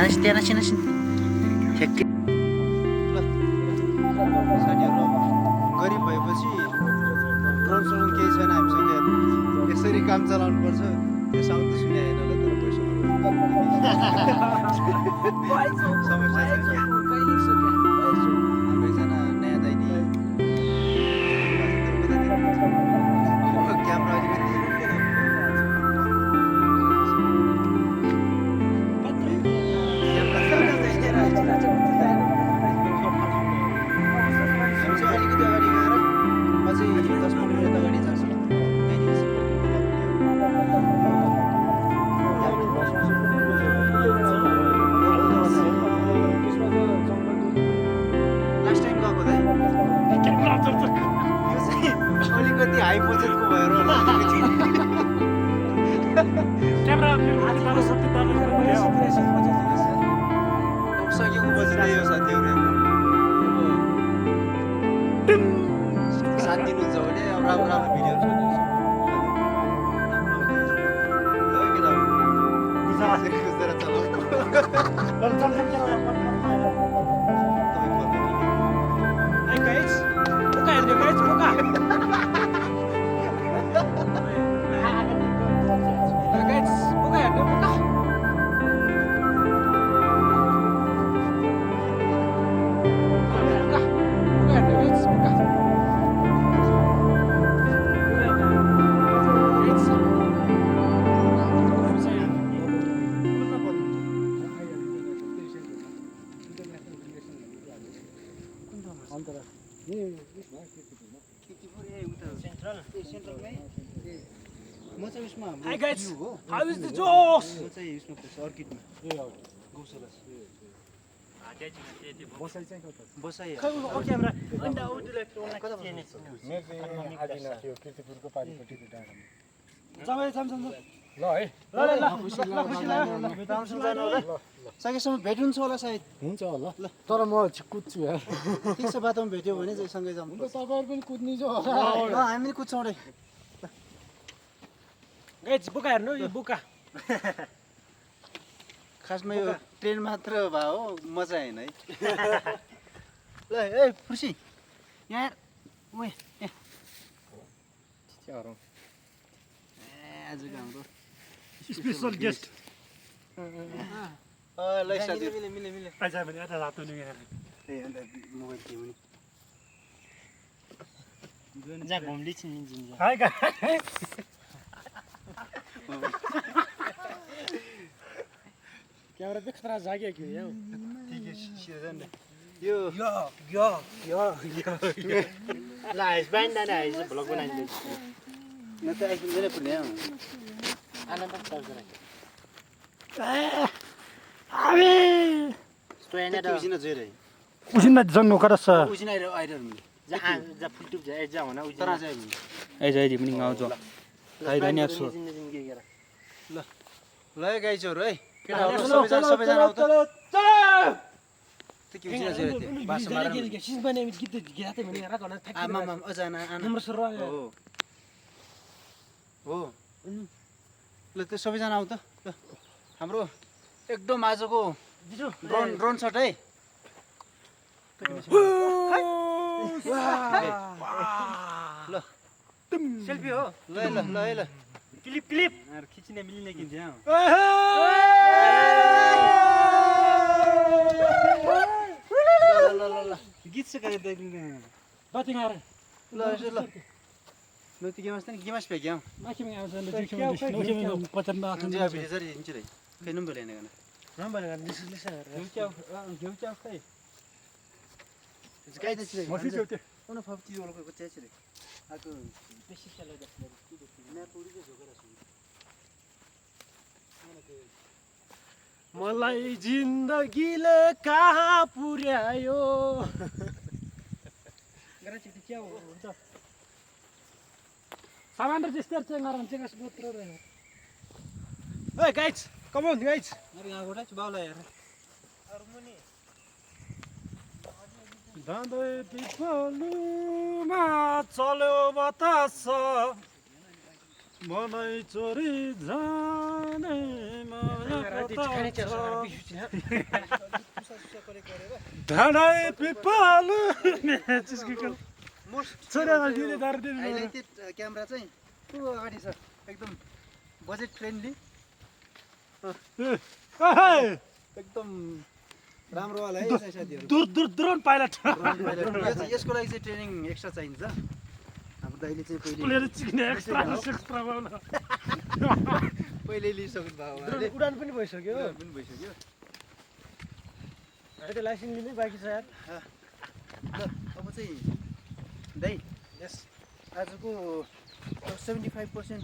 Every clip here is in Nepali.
Nasin. ठ्याक्कै साथीहरु गरिब भएपछि ड्रोन केही छैन हामीसँग यसरी काम चलाउनु पर्छ त्यो साउन्ड सुने हैन ल तर पैसा समस्या छ हाम्रो एकजना नयाँ दाइनी क्यामेरा अलिकति हाई बजेटको भएर होला क्यामेरा सकेको बजेट यही हो साथीहरु साथ दिनुहुन्छ भने अब राम्रो भिडियोहरु म चाहिँ उसमा Hi guys, how is the Josh? म चाहिँ उसमा पर्छ अर्किडमा गौशाला बसाइ क्यामेरा अन्त सकेसम्म भेट हुन्छ होला सायद हुन्छ होला तर म कुद्छु यार ठिक छ बाटोमा भेट्यो भने चाहिँ सँगै जाऊँ तपाईहरु पनि कुद्नु छ हामी पनि कुद्छौँ रे गाइस बोका हेर्नु यो बोका खासमा यो ट्रेन मात्र भए हो मजा हैन है ल ए फुर्सी यहाँ ओए आजको हाम्रो स्पेशल गेस्ट ल साथी मिले पैसा पनि यता रातो नि यहाँ ए अन्त मोबाइल थियो नि जा घुम्ली छिन् हाय गाइस क्यामेरा पे खतरा जाग्यो कि यो ठीक है सिधा न यो ल हाइस बाइन दाना हाइस भ्लग बनाइदिनु न त आइफोन पनि पुर्ने हो आनन्द चल्छ अबे स्टोयने त्यो उसिना जोइ रहे उसिना जन्नो करस उसिना आइरहनु जा फुलटुब जा होना तर चाहिँ ए जइ पनि गाउँछ खाइदैन यार सो ल ल गाइजहरु है केटाहरु सबैजना आउ त त्यो के उसिना जोइ रहे बास मार सिस बने गीत गाते भने र गर्न थाक आमा अजाना हाम्रो सर हो ल त्यो सबैजना आउ त ल हाम्रो एकदम आजको ड्रोन शट है ल सेल्फी हो ल क्लिप यार खिच्ने मिल्ने किन्छ ल गीत सकायो त बाती मार ल ल त्यो गेमस नि गेमस पे क्या माथि में आउँछ न देखियो पतन ना हुन्छ अब जरी हिँड्छ रे खै नम्बर लेने गर्न नम्बर गर्न दिसले सर घेउ क्या खै गाई त छिरे मफी त्यो उन फप्ती ओलको चाहिँ छिरे आको बेसी चले जस्तो नया पुडी के झोकेर छ मलाई जिन्दगीले कहाँ पुर्यायो गरे चिति क्या हुन्छ सामान र जस्तर चाहिँ गरम चाहिँ कस मात्र रह्यो ए गाइस कम अन गाइस अरे यहाँ गोटा बाउला यार हार्मोनी दाँदै पिपलुमा चल्यो बतास मलाई चोरी जाने ढाडै पिपालु मोस्ट छोरालाई दिने दार दिने हाइलाइटेड क्यामेरा चाहिँ त्यो अगाडि छ एकदम बजेट फ्रेन्डली एकदम राम्रो वाला है यो चाहिँ साथीहरू दूर दूर ड्रोन पाइलट यो चाहिँ यसको लागि चाहिँ ट्रेनिङ एक्स्ट्रा चाहिन्छ हाम्रो दाइले चाहिँ पुलेर चिक्ने एक्स्ट्रा पहिले लिइसक्नु भयो उहाँले उडान पनि भइसक्यो पनि भइसक्यो अहिले त लाइसेन्स लिनै बाँकी छ यार ल अब चाहिँ दाइ यस आजको 75%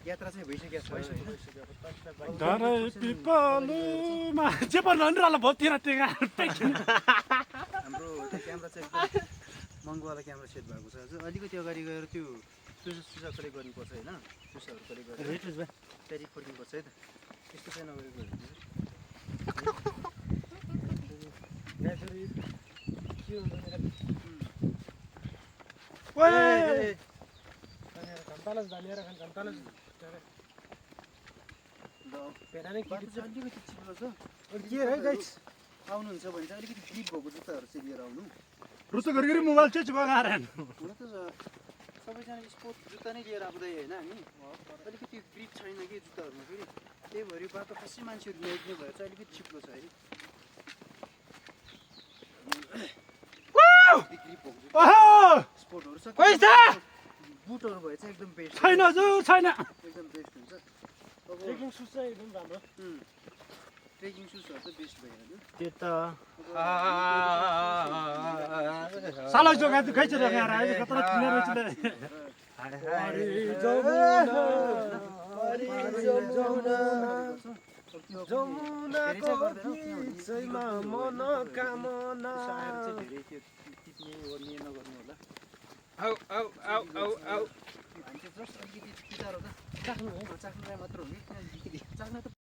यात्रा चाहिँ भइसकेको छ ढाडै पिपालुमा जे पर्नु नि रल भोतिर टेका हाम्रो त्यो क्यामेरा चाहिँ एकदम महँगोवाला क्यामेरा सेट भएको छ अझ अलिकति अगाडि गएर त्यो सुसा कलेक्ट गर्नुपर्छ होइन सुसाहरू कलेक्ट गरेर त्यहाँदेखि फर्किनुपर्छ है त त्यस्तो चाहिँ नगरेको अलिकति चिप्लो छ आउनुहुन्छ भने चाहिँ अलिकति ग्रिप भएको जुत्ताहरू चाहिँ लिएर आउनु रुसो गरी मोबाइल चाहिँ बगाएर हुन त सबैजना स्पोर्ट जुत्ता नै लिएर आउँदै होइन हामी अलिकति ग्रिप छैन कि जुत्ताहरूमा फेरि त्यही भएर यो बाटो खासै मान्छेहरू ल्याइदिने भएर चाहिँ अलिकति चिप्लो छ है स्पोर्टहरू छ बुटहरू भए चाहिँ एकदम बेस्ट छैन हजुर छैन एकदम बेस्ट हुन्छ अब ट्रेकिङ सुज चाहिँ एकदम राम्रो ट्रेकिङ सुजहरू चाहिँ बेस्ट भइहाल्यो त्यो त साला जग्गा त खै चाहिँ राखेर अहिले कता किनेर चाख्नुलाई मात्र हो कि चाख्न त